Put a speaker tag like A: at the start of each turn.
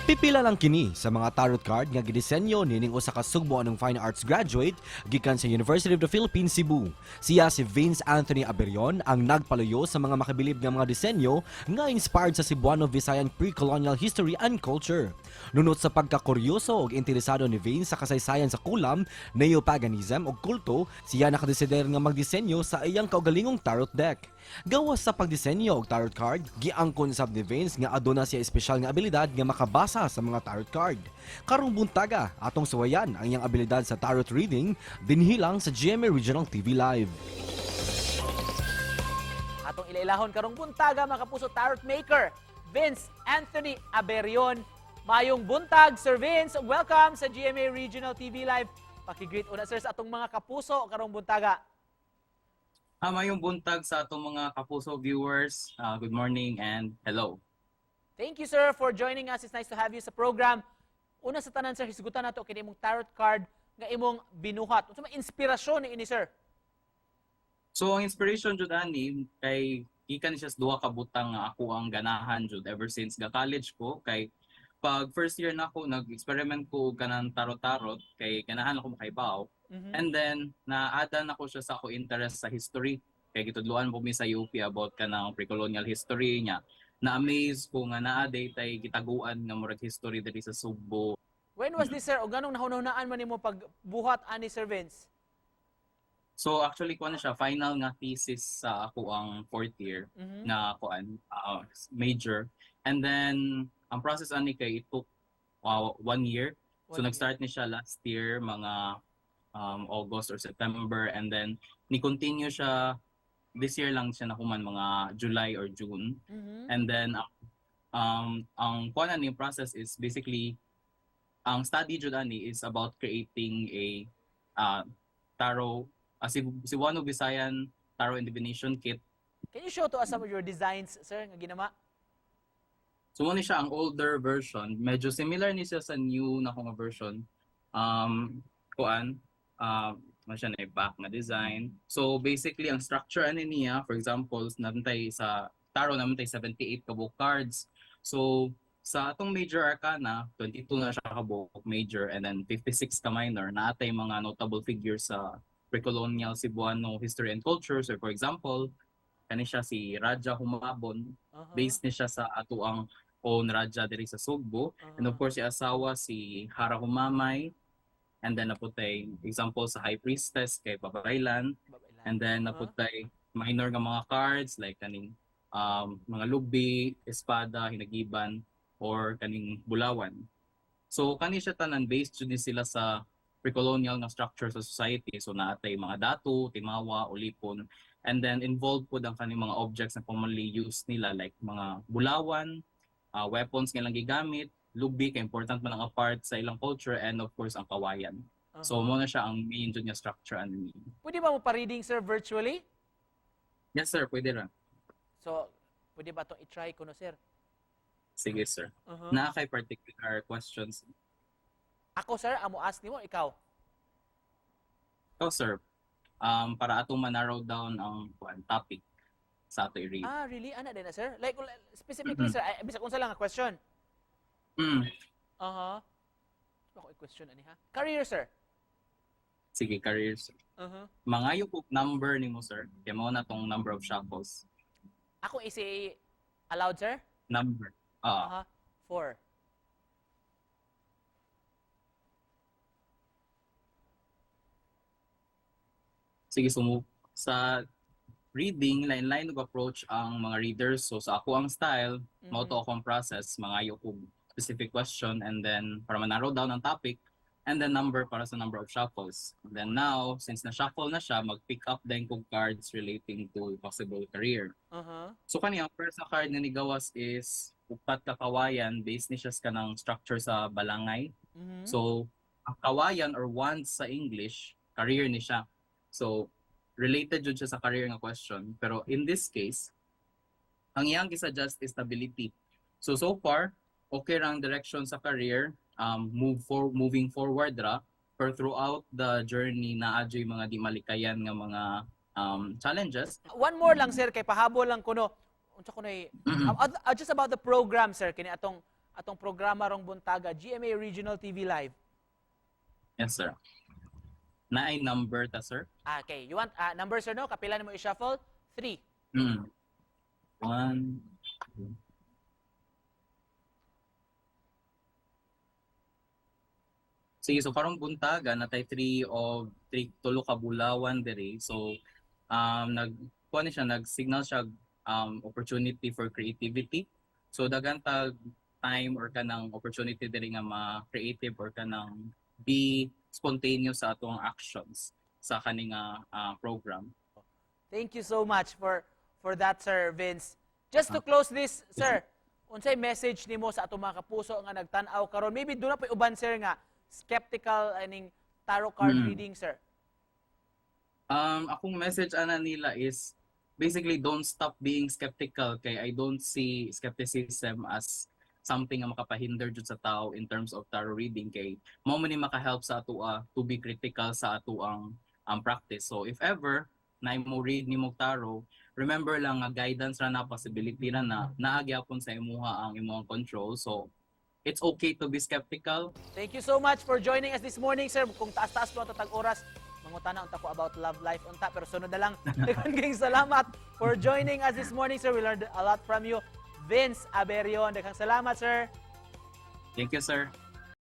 A: Pipila lang kini sa mga tarot card nga gidisenyo nining usa ka Sugboanong fine arts graduate gikan sa University of the Philippines Cebu. Siya si Vince Anthony Aberion, ang nagpaluyo sa mga makabilib nga mga disenyo nga inspired sa Cebuano Visayan pre-colonial history and culture. Nunot sa pagkakuryoso ug interesado ni Vince sa kasaysayan sa kulam, neopaganism ug kulto, siya nakadesider nga magdisenyo sa iyang kaugalingong tarot deck. Gawas sa pagdisenyo og tarot card, giangkon sab ni Vince nga aduna siya espesyal nga abilidad nga makabasa sa mga tarot card. Karong buntaga, atong suwayan ang iyang abilidad sa tarot reading dinhi lang sa GMA Regional TV Live.
B: Atong ilailahon karong buntaga, mga kapuso, tarot maker Vince Anthony Aberion. Mayong buntag, Sir Vince. Welcome sa GMA Regional TV Live. Paki-greet una, sir, sa atong mga kapuso karong buntaga.
C: Mayong buntag sa atong mga kapuso viewers. Good morning and hello.
B: Thank you, sir, for joining us. It's nice to have you sa program. Una sa tanan, sir, hisgutan nato kini imong tarot card nga imong binuhat. Unsa may inspirasyon ni ini, sir?
C: So ang inspiration jud ani kay gikan siya sa duha ka butang nga ako ang ganahan jud ever since ga college ko, kay pag first year na ako, nag-experiment ko og kanang tarot-tarot kay ganahan ako makaibaw. And then na-add-an ako siya sa ako interest sa history kay gitudloan po mi sa UP about kanang pre-colonial history niya. Na-amaze ko nga naa diay tay gitaguan nga murag history diri sa Sugbo.
B: When was this, sir? O ganong nahunahunaan man nimo pagbuhat ani, Sir Vince?
C: So actually, kuan na siya, final nga thesis sa ako ang fourth year na kuan major. And then ang process ani kay it took one year. So
B: One year.
C: nag-start ni siya last year mga August or September, and then ni continue siya this year lang siya nahuman mga July or June. And then ang kuan ani process is basically, ang study jud ani is about creating a tarot, Cebuano Visayan tarot and divination kit.
B: Can you show to us some of your designs, sir, nga ginama?
C: So mo ni siya ang older version. Medyo similar ni siya sa new na nga version. Kuan, mo siya na back nga design. So basically, ang structure ani niya, for example, naman sa tarot naman tay 78 ka buok cards. So sa atong major arcana, 22 na siya ka buok major and then 56 ka minor. Naatay mga notable figures sa pre-colonial Cebuano history and culture. So for example, kani siya si Raja Humabon, based ni siya sa atoang own Raja diri sa Sugbo. And of course, si asawa si Hara Humamay. And then naputay example sa High Priestess kay Babaylan.
B: Babaylan.
C: And then naputay minor nga mga cards like kaning mga lubi, espada, hinagiban or kaning bulawan. So kani siya tanan, based jud ni sila sa pre-colonial nga structure sa society. So naatay mga datu, timawa, ulipon, and then involved pod ang kaning mga objects na commonly used nila like mga bulawan, weapons nga ilang gigamit, lubi kay important man ang part sa ilang culture, and of course ang kawayan. So mo na siya ang main jud nga structure ani.
B: Pwede ba mo pa-reading, sir, virtually?
C: Yes sir, pwede ra.
B: So, pwede ba itong i-try ko no, sir?
C: Sige, sir. Naa kay particular questions?
B: Ako, sir, amo ask nimo, ikaw?
C: Ikaw, sir. Para atong ma-narrow down ang kuan topic sa ato i-read.
B: Ah, really? Ana din na, sir? Like, specifically, sir, ay, bisag unsa lang nga question. Ako i-question ani ha? Career, sir.
C: Sige, career, sir. Mangayo kog number nimo, sir. Kay mao na tong number of shuffles.
B: Ako i allowed, sir?
C: Number. Ah,
B: Four.
C: Sige, so sa reading, line-line og approach ang mga readers. So sa ako ang style, mao to akong process, mangayo kog specific question and then para ma-narrow down ang topic and then number para sa number of shuffles. And then now, since na-shuffle na siya, mag-pick up din kog cards relating to possible career. So kani ang first na card na nigawas is upat ka kawayan, based ni siya sa kanang structure sa balangay. So ang kawayan or wands sa English, career ni siya. So related jud siya sa career nga question. Pero in this case, ang iyang gisuggest is stability. So so far, okay ra ang direction sa career, moving forward ra, pero throughout the journey naa juy mga di malikayan nga mga challenges.
B: One more lang, sir, kay pahabol lang kuno. Unsa kuno just about the program, sir, kini atong atong programa rong buntaga, GMA Regional TV Live.
C: Yes, sir. Naay number ta, sir.
B: Ah, okay, you want number, sir, no? Kapila nimo i-shuffle? Three.
C: One, two. Sige, so karong buntaga natay 3 of 3, tulo ka bulawan diri. So nag kuan ni siya, nag-signal siya opportunity for creativity. So daghan tag time or kanang opportunity diri nga ma-creative or kanang be spontaneous sa atong actions sa kaning program.
B: Thank you so much for that, Sir Vince. Just to close this, sir, unsay message nimo sa atong mga kapuso nga nagtan-aw karon? Maybe duna pa uban, sir, nga skeptical aning tarot card reading, sir.
C: Akong message ana nila is basically don't stop being skeptical kay I don't see skepticism as something nga makapahinder jud sa tao in terms of tarot reading kay mao man ni makahelp sa atoa to be critical sa atoang practice. So if ever na mo read nimo tarot, remember lang nga guidance ra na, possibility ra na, naa gyapon sa imuha ang imong control. So it's okay to be skeptical.
B: Thank you so much for joining us this morning, sir. Kung taas-taas mo ang tatag oras, mangutana unta ko about love life unta, pero sunod na lang. Daghang salamat for joining us this morning, sir. We learned a lot from you. Vince Aberion, daghang salamat, sir.
C: Thank you, sir.